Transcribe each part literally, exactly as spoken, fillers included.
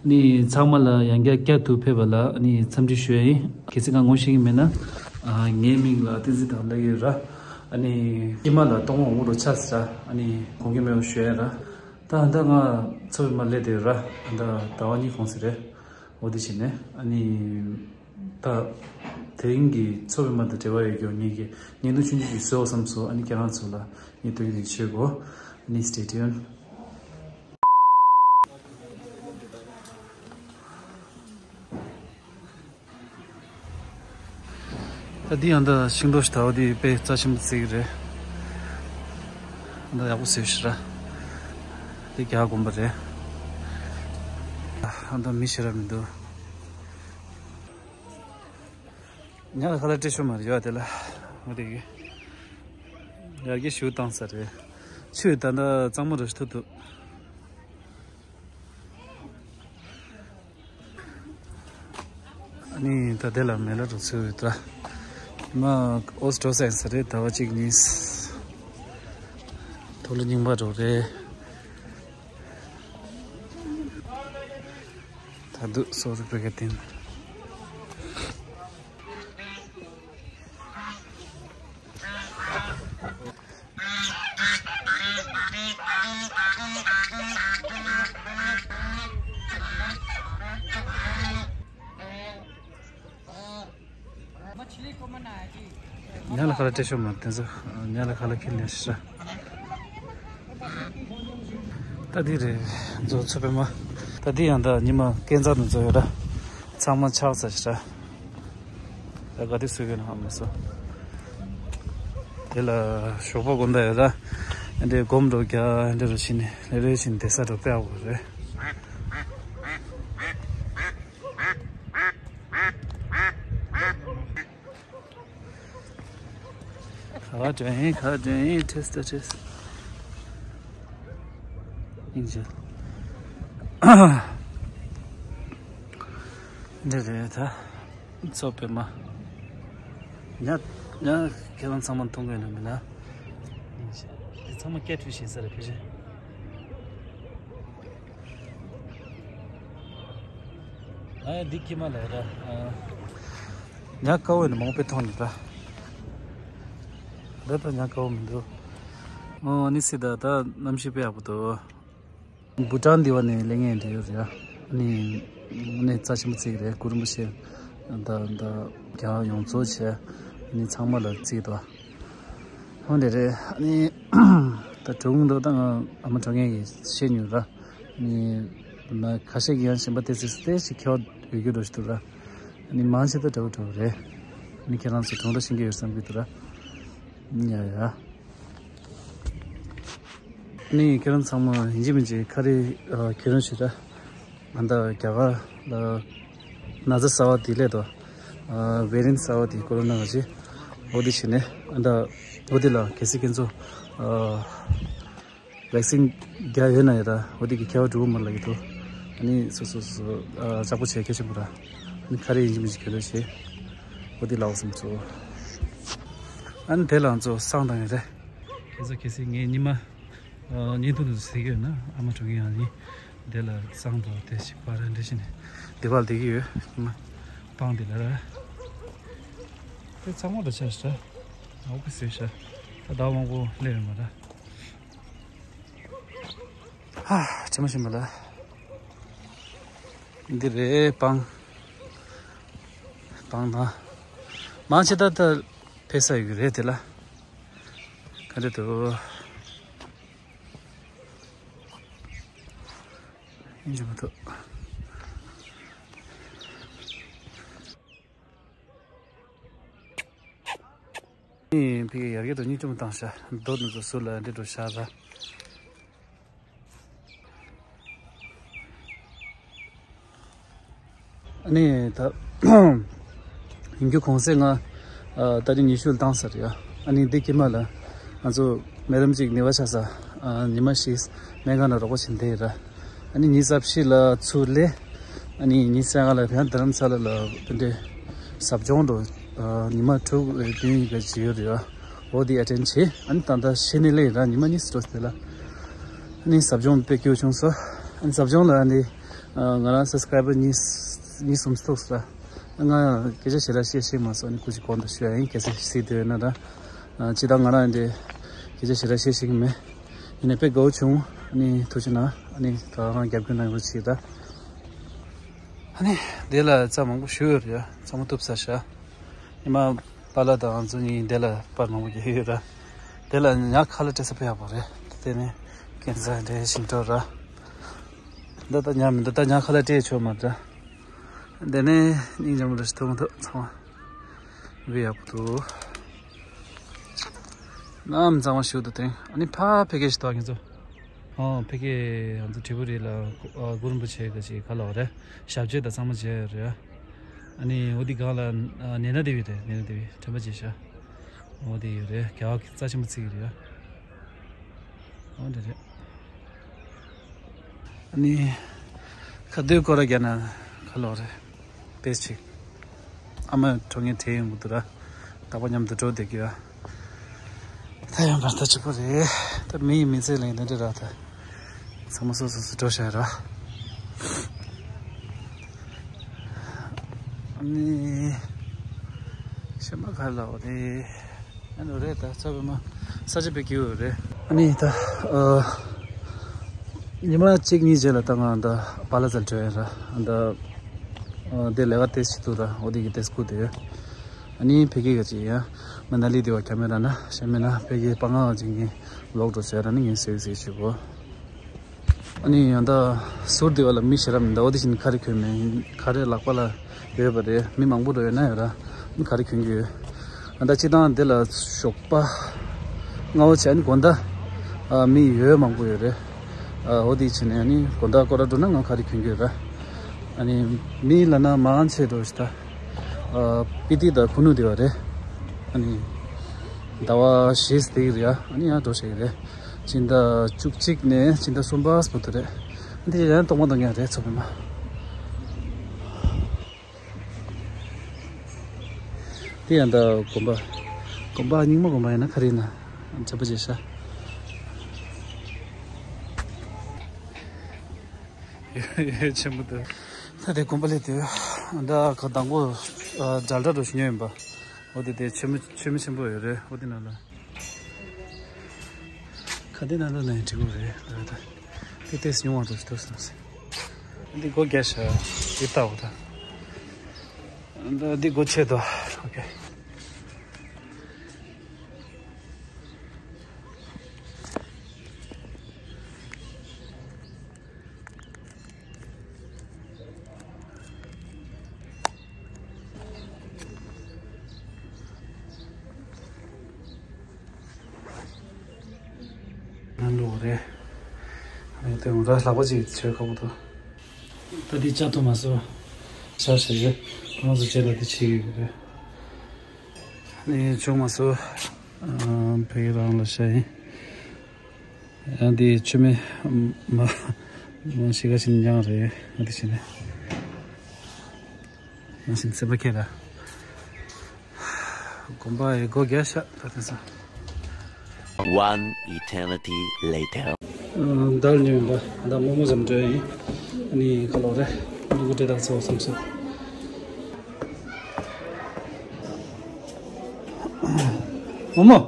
ནི་ཚང་མ་ལ་ཡང་བསྐྱར་བསྐྱར་དུ་ཕེབས་པ་ལ་ནི་འཚམས་འདྲི་ཞུ་ཡ་ཡིན། གལ་སྲིད་ཁ་ངོ་ཤེས་ཀྱི་མེད་ན། ཨ། ངའི་མིང་ལ་བསྟན་འཛིན་དང་ལབ་ཡོད་ར། ཨ་ནི་ཉི་མ་ལ་གཏོང་བ་འུ་རུ་ཆགས་ས། ཨ་ནི་དགོངས་འགལ་མེད་པ་ཞུ་ཡ་ར། ད་ད་ང་མཚོ་པདྨ་སླེབས་བསྡད་ཡོད་ར། ད་ཟླ་བ་གཉིས་གོང་ས་རེད། འོ་དེ་བྱས་ནས་ཨ་ནི། ད་དེ་རིང་གི་མཚོ་པདྨ་དང་འབྲེལ་བ་ཡོད་རྒྱུ་ངེད་ཀྱི་བརྙན་ཐུང་ཆུང་ཆུང་ཞིག་བཟོ་བསམ་སོང་། ཨ་ནི་ཁྱེད་རང་ཚོ་ལ་ངས་སྟོན་གྱི་ཡིན། ཆོས་གོ། ཨ་ནི་stay tuned། ད་འདི་ཡང་ད་ཤིང་ཏོག་ཞིག་ད་བ་འདི་དཔེ་རྩ་ཆེན་པོ་བརྩི་གི་རེད། ད་ཡག་པོ་བཟོས་ཤག་ར། འདི་རྒྱ་དགོན་པ་རེད། ད་མི་ཞེ་དྲག་མི་འདུག་ཉ་ལ་ཁ་ལག་སྤྲད་ཤོག་མ་རེད་ཡོད་དེ་ལ། འོ་དེ་གི་ཡར་རྒྱས་ཞུ་བཏང་ས་རེད། ཆུ་ད་ལྟ་གཙང་མ་རུ་ཐུག་འདུག་ཨ་ནི་ད་དེ་ལ་མེ་ལ་རུ་ཚུད་ཡོད་ད། མ་ཨོ་སི་ཀྲོ་སན་ས་རེད། ཟླ་བ་གཅིག་གཉིས། ཐོག་ལ་རྙིང་པ་རུ་རེད། ད་དུ་སོ་རུ་པེ་ག་ཏིན། ཉ་ལ་ཁ་ལག་སྤྲད་ཤོག་མ་དེ་ཚོ་ཉ་ལ་ཁ་ལག་ཁྱེར་ནས་ཤ། ད་འདི་རེད། མཚོ་མཚོ་པདྨ། ད་འདི་ཡང་ད་ཉི་མ་སྐས་འཛེག་ནས་འཛེག་ཡོད་ར། ཚང་མ་ཆགས་ཚར་ཤག་ར། ད་ག་དུས་སུ་གི་ན་ཧ་མ་སོ། དེ་ལ་ཞོགས་པ་དགོང་དག་ཡོད་ར། ཨ་འདྲའི་སྒོམ་འགྲོ་རྒྱ་ཨ་འདྲ་རུ་ཕྱིན་ནས་ལེ་ལེ་ཕྱིན་བསྡད་ས་འགྲོ་དཔེ་ཡག་པོ་རེད། ག་བ་འགྲོ་ཡིན། ག་བ་འགྲོ་ཡིན། ཁྲེས་ད་ཁྲེས། ཨིན་ཇི། འདི་རེད་ད། མཚོ་པདྨ། ཉ་ཉ་ཁྱེད་རང་ཚང་མ་མཐོང་གི་ཡོད་ན་མིན་ན། ཨིན་ཇི། འདི་ཚང་མ་སྐད་འཕྲོད་ཤེས་ས་རེད་ཕལ་ཆེར། ཨ་འདི་ཀྱི་མ་ལ་ར། ཨ། ཉ་དཀར་པོ་ནི་མང་པོ་མཐོང་ནི་ར། འདི་ད་ཉ་དཀར་པོ་མི་འདུག་ཨོ་ནི་སི་ད་ད་གནམ་གཤིས་དཔེ་ཡག་པོ་འདུག་བྷུ་ཊན་འདི་བ་ནས་སླེབས་མཁན་དེ་ཡོད་རེད་ཡ། ནི་ནི་རྩ་ཆེན་པོ་བརྩི་གི་རེད། གུ་རུ་རིན་པོ་ཆེ་ད་ད་རྒྱ་གར་ཡོངས་རྫོགས་བྱས་ནི་ཚང་མ་ལ་བརྩི་གི་འདུག་ཧོ་འདི་རེད། ཨ་ནི་ད་གྲོང་འདུག་ད་ང་ཨ་མ་གྲོངས་མཁན་གྱིས་བཤད་མྱོང་ར། ཨ་ནི་ན་ཁ་ཤས་ཀྱིས་ཡང་གཞན་པ་ཏོག་ཙམ་ཏོག་ཙམ་ཁྱད་པར་ཡོད་རྒྱུ་འདྲ་ཞིག་འདུག་ར། ཨ་ནི་མང་ཆེ་ད་འདྲ་བོ་འདྲ་བོ་རེད། ཨ་ནི་ཁྱེད་རང་ཚོ་གྲོང་འདྲ་ཤེས་ཀྱི་ཡོད་བསམ་གྱི་འདུག་ར། ཡ་ཡ། ནི་ཁྱེད་རང་ཚང་མ་ཡིན་གཅིག་མིན་གཅིག་ཁ་རི་ཁྱེད་རང་ཞིག་ར། ཨ་ད་རྒྱ་གར་ལ་ན་ཚ་གསར་པ་དེ་སླེབས་དོ། ཝེ་རི་ཡན་ཊི་གསར་པ་དེ་ཀོ་རོ་ན་ག་ཅི། འོ་དེ་བྱས་ནས་ཨ་ད་འོ་དེ་ལ་གལ་སྲིད་ཁྱེད་ཚོ་ཝེག་སིན་རྒྱག་ཡོད་ན་ཡོད་ད་འོ་དེ་གི་ཁྱད་པར་འགྲོ་གི་མ་ལ་ཡོད་དོ། ཨ་ནི་སོ་སོ་སོ་ཨ་ཅག་པོ་བྱས་གལ་ཆེན་པོ་ར། ཨ་ནི་ཁ་རི་ཡིན་གཅིག་མིན་གཅིག་གྱོན་རོགས་བྱེད། འོ་དེ་ལའོ་སམ་ཚོ། ཨ་ནི་དེ་ལའང་ཚོ་བསང་བཏང་ཡོད་རེད། ཁྱེད་ཚོ་གལ་སྲིད་ངའི་ཉི་མ་ཨ་བརྙན་ཐུང་དུ་གཟིགས་ཡོད་ན་ཨ་མ་གྲོངས་ཀྱི་ཡང་ཡིན། དེ་ལ་བསང་དང་དེ་ཞིག་པར་འདྲ་ཞིག་ནས་དེ་བར་བསྡད་ཀྱི་ཡོད། ཉི་མ་སྤང་དེ་ལ་ར། དེ་ཚང་མ་ལ་ཆ་ཤ་ཨོ་ཁུ་སེ་ཤ་ད་ཟླ་བ་མང་པོ་སླེབས་ཡོད་མ་ར། ཧ། ཅི་མ་ཤི་མ་ལ། འདི་རེད་སྤང་། སྤང་ན། མང་ཆེ་ད་ལྟ་ཕེ་ས་ཡོད་རེད་དེ་ལ། ག་འདྲ་འདུག་ཡིན་གྱི་མ་ཐུབ། ཨེ་ཕ་གི་ཡར་རྒྱས་དང་སྙིང་རྗེ་མོ་བཏང་ཤག་རྡོ་འདི་ཚོ་ཟུར་ལ་འདྲེ་འགྲོ་ཤག་ར། ཨ་ནི་ད་ཡིན་རྒྱུ་གོང་ཚད་ང་ཨ་ཏ་རིག་ཉི་ཤུ་ལ་བཏང་ས་རེད་ཡ། ཨ་ནི་འདི་དཀྱིལ་མ་ལ་ང་ཚོ་མེ་ལམ་གཅིག་ནི་བ་ཆགས་ས་ཨ་ཉི་མ་ཞིག་སྨན་ཁང་ལ་རོགས་པ་བྱེད་བསྡད་ཡོད་ར། ཨ་ནི་ཉི་ཤུ་རྩ་བཞི་ལ་ཚུར་སླེབས། ཨ་ནི་ཉི་ཤུ་རྩ་ལྔ་ལ་ཡང་རྡ་རམ་ས་ལ་ལ་དེ་འདྲའི་ཟབ་སྦྱོང་དུ་ཨ་ཉི་མ་དྲུག་བདུན་ཡིན་པའི་བྱེད་ཡོད་རེད་ཡ། འོ་དེ་ཨ་ཊེན་ཌི་བྱས། ཨ་ནི་ད་ལྟ་ཕྱི་ནས་སླེབས་ཡིན་ར་ཉི་མ་གཉིས་སུ་འགྲོ་དེ་ལ། ཨ་ནི་ཟབ་སྦྱོང་དཔེ་སྐྱིད་པོ་བྱུང་སོང་། ཨ་ནི་ཟབ་སྦྱོང་ལ་ཨ་ནི་ ང་རང་སབ་སི་ཀ་རའི་བར་གཉིས་གཉིས་གསུམ་ཐུག་སོང་ར། ང་སྐད་ཆ་ཞེ་དྲག་བཤད་ཤེས་མ་སོང་། ཨ་ནི་སྐུ་མཁྱེན་གོང་དུ་ཞུ་ཡ་ཡིན། གལ་སྲིད་གཟིགས་བསྡད་ཡོད་ན་ར། ཨ། སྤྱིར་བཏང་ང་རང་འདི་སྐད་ཆ་ཞེ་དྲག་བཤད་ཤེས་ཀྱི་མེད། ཡིན་ནའི་དཔེ་དགའ་བོ་བྱུང་། ཨ་ནི་ཐུགས་རྗེ་གནང་། ཨ་ནི་ད་རང་རྒྱབ་སྐྱོར་གནང་རོགས་བྱེད་ད། ཨ་ནི་འདི་ལ་རྩྭ་མང་པོ་ཞིག་ཡོད་རེད་ཡ། ཚང་མ་གཏུབ་ཚར་ཤག་ཉི་མ་པཱ་ལགས་དང་ང་ཚོ་གཉིས་འདི་ལ་པར་མང་པོ་རྒྱག་གི་ཡོད་ར། འདི་ལ་ཉ་ཁ་ལག་སྤྲད་ས་དཔེ་ཡག་པོ་རེད། དེ་ནས་ཁྱེད་ཚོ་འདྲེ་ཞིམ་ཏོག་ར། འདི་ད་ཉ་མི་འདུག་ད་ཉ་ཁ་ལག་སྤྲད་ཆོག་མ་རེད། འདི་ནས་སྙིང་རྗེ་མོ་འདྲ་ཞིག་ཐུག་མ་ཐུག་ཚང་མ་དཔེ་ཡག་པོ་འདུག་གནམ་གཙང་མ་ཞིག་འདུག་དེ། ཨ་ནི་ཕ་ཕ་གི་ཞིག་འདུག་ཁྱེད་ཚོ། ཨོ། ཕ་གི་ང་ཚོ་དྲིལ་བུ་རི་ལ་ཨ་གུ་རུ་རིན་པོ་ཆེ་གི་ཅིག་ག་ལབ་རེད། ཞབས་རྗེས་དང་གཙང་མ་མཇལ་རེད། ཨ་ནི་འོ་དེ་སྒང་ལ་ཨ་ནེ་ན་དེ་བི་རེད། ནེ་ན་དེ་བི་དྲན་པ་བརྗེད་ཤག་འོ་དེ་ཡོད་རེད། རྒྱལ་བ་རྩ་ཆེན་པོ་བརྩིགས་ཀྱི་རེད། འོ་དེ་རེད། ཨ་ནི་ཁ་སྡོད་སྐོར་ར་རྒྱག་ན་ག་ལབ་རེད། ཏེས་ཅིག་ཨ་མ་གྲོངས་ངེས་དྲན་ཡོང་གི་འདུག་ར། རྟག་པར་མཉམ་དུ་འགྲོ་བསྡད་ཀྱི་ཡོད། ད་ཡང་བར་ཐག་ཆོད་པོ་རེད། ད་མི་ཡི་མི་ཚེ་ལས་འདི་འདྲ་ར། ད་ཚང་མ་སོ་སོ་སོ་འགྲོ་བཞག་ར། ཨ་ནི་གཞན་པ་ག་རེ་ལབ་དགོས་རེད། ཨ་ནི་རེད། ད་ཚ་བའི་མ་ས་ཆ་དཔེ་སྐྱིད་པོ་རེད། ཨ་ནི་ད་ཨ་ཉི་མ་གཅིག་གཉིས་རྗེས་ལ་ད་ང་ད་པཱ་ལགས་རྩར་འགྲོ་ཡ་ར། ད་ཨ་དེ་ལས་ཀ་ཏོག་ཙམ་འདུག་ར། འོ་དེ་གི་ཏོག་ཙམ་སྒུག་བསྡད་ཡོད། ཨ་ནི་ཕ་གི་ག་ཅིག་ཡ་མ་ན་ལི་དེ་བ་ཁྱམས་མེད་ར་ན་གཞན་མེད་ན་ཕ་གི་སྤང་ཁ་ཅིག་གི་ལོག་འགྲོ་ཟེར་ར། ནི་ངས་ཟེར་ཟེར་བྱེད་གོ། ཨ་ནི་ཡང་ད་ཟུར་དེ་བ་ལ་མི་ཞེ་དྲག་མི་འདུག་འོ་དེ་བཞིན་ཁ་རི་གོན་མེད། ཁ་རི་ལག་པ་ལ་ཡོད་པ་རེད། མི་མང་པོ་འགྲོ་ཡོད་ན་ཡོད་ར། ནི་ཁ་རི་གོན་གྱི་ཡོད། ཨ་ད་སྤྱིར་བཏང་འདི་ལ་ཞོགས་པ་སྔ་པོ་བྱས་ནི་དགོང་དག་ཨ་མི་ཡོད་མང་པོ་ཡོད་རེད། ཨ་འོ་དེ་བྱས་ནས་ནི་དགོང་དག་སྐོར་ར་འགྲོ་ན་ང་ཁ་རི་གོན་གྱི་ཡོད་ར། ཨ་ནི་མི་ལ་ན་མང་ཆེ་འགྲོ་ཞིག་ད། ཨ་སྤི་ཏི་དང་ཁུ་ནུ་དེ་བ་རེད། ཨ་ནི་ཟླ་བ་བཞི་དེ་རེད་ཡ། ཨ་ནི་ཡང་འགྲོ་ཞིག་རེད། སྤྱི་ཟླ་བཅུ་གཅིག་ནས་སྤྱི་ཟླ་གསུམ་པ་བར་དུ་རེད། འདི་ཡང་གཏོང་མ་གཏོང་ཡང་རེད་ཚོ་བི་མ། འདི་ཡང་ད་དགོན་པ། དགོན་པ་རྙིང་མ་དགོན་པ་ཡིན་ན་ག་རེ་ཡིན་ན་བྱ་པོ་བྱེད་ཤ། ཡོད་ཆེན་པོ་འདུག་ད་དེ་དགོན་པ་ལས་དེ་ད་ག་དང་པོ་འདྲ་འདྲ་འགྲོ་ཞིག་ཉོས་ཡིན་པ། འོ་དེ་དེ་ཆོས་མི་ཆོས་མི་ཆེན་པོ་ཡོད་རེད། འོ་དེ་ནང་ལ། ག་དེ་ན་ད་ན་ཡང་འགྲིག་གི་རེད་ད། དེ་ཏེས་ཉུང་བ་འགྲོ་ཞིག་འདུག་བསམ་སོང་། འདི་སྒོ་རྒྱག་ཤག་འདི་ལྟ་བུ་ད། འདི་སྒོ་ཕྱེ་དོ། ཨོ་ཁེ། ང་འགྲོ་གི་རེད། ཨ་ནི་དེ་ང་རང་ལག་པ་ཅིག་བྱེད་ཁག་པོ་འདུག་ད་འདི་བཅག་ཐུབ་མ་སོང་། བྱ་ཞེས་རེད། ང་ཚོ་རྗེས་ལ་འདི་བྱེད་ཀྱི་ཡོད་རེད། ཨ་ནི་བྱུང་མ་སོང་། ཨ་ཕ་གི་རང་ལ་བྱ་ཡིན། ཡང་འདི་ཆུ་མེ་མ་མ་ཤི་ག་ཤིན་ཡང་རེད། ང་འདི་བྱེད་ནས། ང་ཤིན་སེམས་པ་ཁྱེད་ལ། དགོན་པ་ཡི་སྒོ་རྒྱག་ཤག་ད་དེ་ས། One eternity later. ཨ་ཟླ་ཉི་མ་ཟླ་རྨོ་མོ་ཟམ་འདྲ་ཡིན། ཨ་ནི་ཁ་ལོ་རེ། ལུ་གུ་དེ་དག་ཚོ་སོང་སོང་། རྨོ་མོ།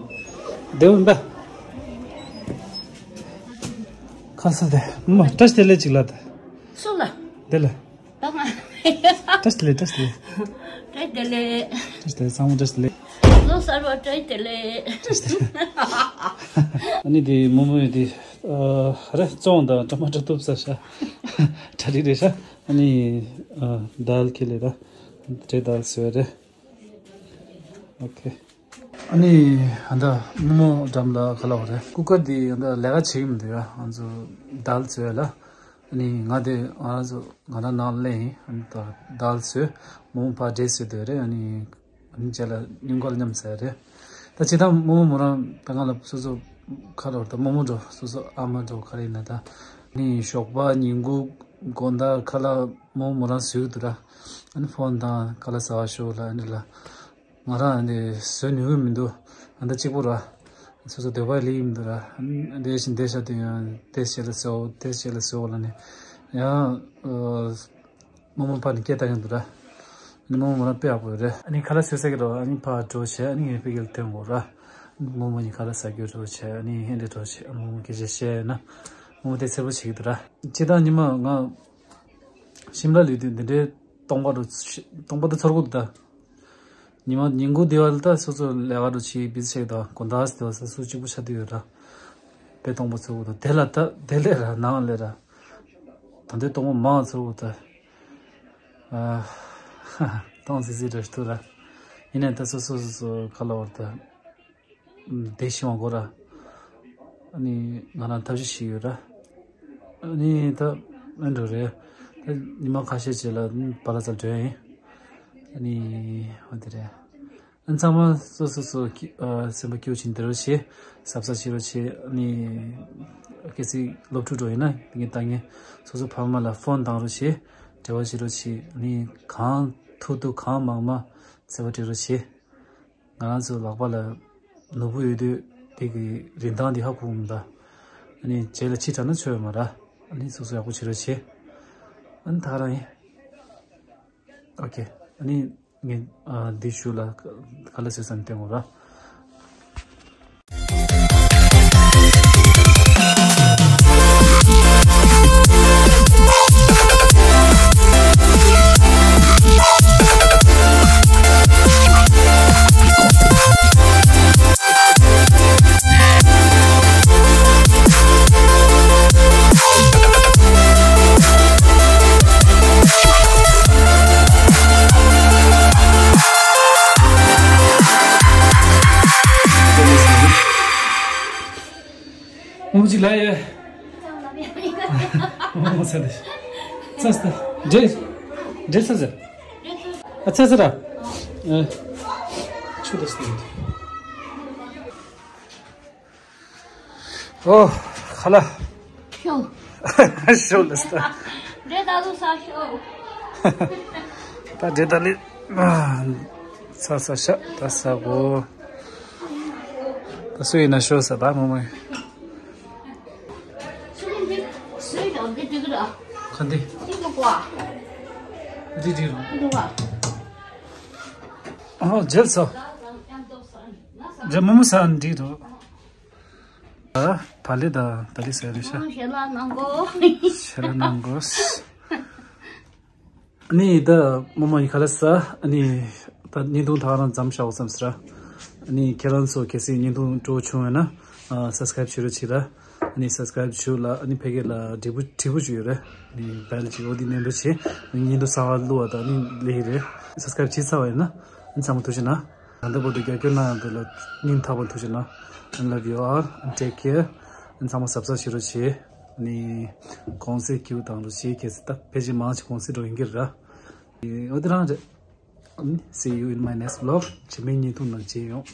དེ་འོན་པ། ཁ་ས་དེ་རྨོ་མོ་བཀྲ་ཤིས་བདེ་ལེགས་ཅིག་ལ་དེ། སུ་ལ། དེ་ལ། ད་ང་། བཀྲ་ཤིས་བདེ་ལེགས། བཀྲ་ཤིས་བདེ་ལེགས། བཀྲ་ཤིས་བདེ་ལེགས། བཀྲ་ཤིས་བདེ་ལེགས། ཚང་མ་བཀྲ་ཤིས་བདེ་ལེགས། ལོ་གསར་པ་བཀྲ་ཤིས་བདེ་ལེགས། བཀྲ་ཤིས་བདེ་ལེགས། ཨ་ནི་དེ་རྨོ་མོ་ཡི་དེ་ཨ་རེ་བཙོང་དང་ཊོ་མ་ཊོ་གཏུབ་ས་ཤ་གྲ་རི་རེ་ཤ། ཨ་ནི་ཨ་དཱལ་ཁེ་ལེ་ར་འབྲས་དཱལ་ཟེར་བ་རེད། ཨོ་ཁེ། ཨ་ནི་ཨ་ད་རྨོ་མོ་འགྲམ་ལ་ག་ལ་བ་རེད། ཀུ་ཀར་དེ་ཨ་ད་ལས་ཀ་བྱེད་ཀྱི་མི་འདུག་ཡ། ང་ཚོ་དཱལ་བཙོས་ལ། ཨ་ནི་ང་དེ་ང་ཚོ་ང་རང་ནང་ལ་ཡིན། ཨ་ནི་ད་དཱལ་བཙོས། རྨོ་མོ་ཕར་འབྲས་བཙོས་བསྡད་རེད། ཨ་ནི་ཨ་ནི་རྗེས་ལ་སྙུན་ག་ལ་མཉམ་ཟ་རེད། ད་ཇི་ལྟར་རྨོ་མོ་མོ་རང་ད་ང་ལ་སོ་སོ་ཁ་ལོར་ད་རྨོ་མོ་འགྲོ་སོ་སོ་ཨ་མ་འགྲོ་ག་རེ་ཡིན་ན་ད། ཨ་ནི་ཞོགས་པ་ཉིན་གུང་དགོང་དག་ཁ་ལག་རྨོ་མོ་རང་བཟོས་འདུག་ར། ཨ་ནི་ཕོན་དང་ཁ་ལག་ཟ་བ་ཤོག་ལ་ཨ་ནི་ལ། ང་རང་འདི་བཟོ་ནུས་ཀྱི་མི་འདུག་ཨ་ད་གཅིག་པོ་ར། སོ་སོ་འདོད་པ་ལས་ཡིན་འདུག་ར། འདི་བཞིན་བསྡད་བཞག་དུས་ཡང་ཏེས་བྱས་ལ་བཟོ། ཏེས་བྱས་ལ་བཟོ་ལ་ནི། ཡང་། ཨ། རྨོ་མོ་ཕར་ནས་སྐད་བཏང་གི་འདུག་ར། ཨ་ནི་རྨོ་མོ་རང་དཔེ་ཡག་པོ་ཡོད་རེད། ཨ་ནི་ཁ་ལག་བཟས་ཚར་གི་རེད། ཨ་ནི་ཕར་འགྲོ་བྱས། ཨ་ནི་ངས་ཕ་གིར་སྟོན་དགོས་ར། རྨོ་མོ་གཉིས་ཁ་ལག་ཟ་རྒྱུ་འགྲོ་བྱས། ཨ་ནི་ཧན་དེ་འགྲོ་བྱས། རྨོ་མོ་སྐད་ཆ་བཤད་ན། རྨོ་མོ་དེ་འཚེར་པོ་བྱེད་ཀྱི་འདུག་ར། སྤྱིར་བཏང་ཉི་མ་ང་ཤིམ་ལ་ལུས་དུས་འདི་འདྲའི་སྟོང་པ་རུ། སྟོང་པ་དེ་ཚོར་གི་འདུག་ད། ཉི་མ་ཉིན་གུང་དེ་བ་ལ་ད་སོ་སོ་ལས་ཀ་འགྲོ་བྱེད། བི་ཟི་བྱེད་དང་དགོང་དག་དེ་བ་ས་སུ་གཅིག་པུ་ཆགས་བསྡད་ཡོད་ར། དཔེ་སྟོང་པ་ཚོར་གི་འདུག་དེ་ལ་ད་དེ་ལས་ར་ནང་ལས་ར། ད་འདི་སྟོང་པ་མང་ཚོར་གི་འདུག་ཨ། སྟོང་ཟི་ཟི་རེད་འདུག་ར། ཡིན་ནའི་ད་སོ་སོ་སོ་སོ་ཁ་ལ་བར་ད། བདེ་ཞིང་བ་གོ་ར། ཨ་ནི་ང་རང་ཐབས་ཤེས་ཤིག་ཡོད་ར། ཨ་ནི་ད་ཨ་འགྲོ་རེད། ད་ཉི་མ་ཁ་ཤས་ཅིག་ལ་པ་ལ་ཚ་འགྲོ་ཡིན། ཨ་ནི་འོ་དེ་རེད། ཨ་ཚང་མ་སོ་སོ་སོ་སེམས་པ་སྐྱིད་པོ་བྱས་བསྡད་རོགས་བྱེད། གཟབ་གཟབ་བྱེད་རོགས་བྱེད། ཨ་ནི་གལ་སྲིད་སློབ་ཕྲུག་འགྲོ་ཡིན་ན་ངས་ལྟ་ངན་སོ་སོ་ཕ་མ་ལ་ཕོན་བཏང་རོགས་བྱེད། འབྲེལ་བ་བྱེད་རོགས་བྱེད། ཨ་ནི་གང་ཐུབ་ཐུབ་གང་མང་མང་འཚེ་བ་སྤྲད་རོགས་བྱེད། ང་རང་ཚོའི་ལག་པ་ལ་ནོར་བུ་ཡོད་དུས་དེ་གི་རིན་ཐང་འདི་ཧ་གོ་གི་མི་འདུག་ཨ་ནི་རྗེས་ལ་ཕྱི་དྲགས་ན་ཆོ་ཡོད་མ་རེད། ཨ་ནི་སོ་སོ་ཡག་པོ་བྱེད་རོགས་བྱེད། ཨ་ནི་ད་ག་རང་ཡིན། ཨོ་ཁེ། ཨ་ནི་ངས་ཨ་འདི་ཞུ་ལ་ག་ལ་བཟོས་ཙམ་བསྟན་དགོས་ར། རྨོ་མོ་གཅིག་ལ་ཡ། རྨོ་མོ་ཚ་དེ། ཚ་ས། འདྲེ། འདྲེ་ཚ་ས། ཨ་ཚ་ས་ར། ཨ། ཆུ་དེ་ས། ཨོ། ཁ་ལག་ཤོ། ཤོ་ལ་ས། འདྲེ་ད་ལུ་ས་ཤོ། ད་འདྲེ་ད་ལི། ཚ་ས་ཤ་ད་ས་གོ། ད་སུ་ཡིན་ན་ཤོ་ས་ད་མོ་མོ། ཁ་འདི། འདི་འདི་རུ། ཨོ་ཇེལ་ས། རེ་མོ་མོ་ས་འདི་རུ། ཨ། བ་ལི་ད་ད་ལི་ཟེར་རེད་ཤག་ཞལ་ལག་གནང་གོ། ཞལ་ལག་གནང་གོ། ཨ་ནི་ད་རྨོ་མོ་ཡིན་ཁ་ལ་ས། ཨ་ནི་ད་བརྙན་ཐུང་ད་ག་རང་མཚམས་བཞག་འོ་བསམ་ཟེར། ཨ་ནི་ཁྱེད་རང་ཚོ་གལ་སྲིད་བརྙན་ཐུང་སྤྲོ་བྱུང་ཡོད་ན་ཨ་སབ་སི་ཀ་རེབ་བྱེད་རོགས་བྱེད་ར། ཨ་ནི་སབ་སི་ཀ་རེབ་བྱེད་ལ། ཨ་ནི་ཕ་གི་ལ་དྲིལ་བུ་དྲིལ་བུ་ཞིག་ཡོད་རེད། ཨ་ནི་བེལ་ཅིག་འོ་དེ་མནན་པ་བྱེད། ཨ་ནི་བརྙན་ཐུང་གསར་པ་བླུགས་པ་དང་ཨ་ནི་སླེབས་ཀྱི་རེད། སབ་སི་ཀ་རེབ་བྱེད་ཚར་བ་ཡིན་ན་ཨ་ནི་ཚང་མ་ཐུགས་རྗེ་གནང་། ད་ལྟ་བར་དུ་རྒྱབ་སྐྱོར་གནང་ཡོད་པ་ལ་སྙིང་ཐག་པ་ནས་ཐུགས་རྗེ་གནང་། I love you all and take care. ཨ་ནི་ཚང་མ་གཟབ་གཟབ་བྱེད་རོགས་བྱེད། ཨ་ནི་གོང་ཚད་སྐྱིད་པོ་བཏང་རོགས་བྱེད། གལ་སྲིད་ད་ཕལ་ཆེར་མང་ཆེ་གོང་ཚད་འགྲོ་ཡིན་གྱི་རེད་ར། འོ་དེ་རང་རེད། ཨ་ནི་see you in my next vlog. རྗེས་མའི་བརྙན་ཐུང་ནང་མཇལ་ཡོང་།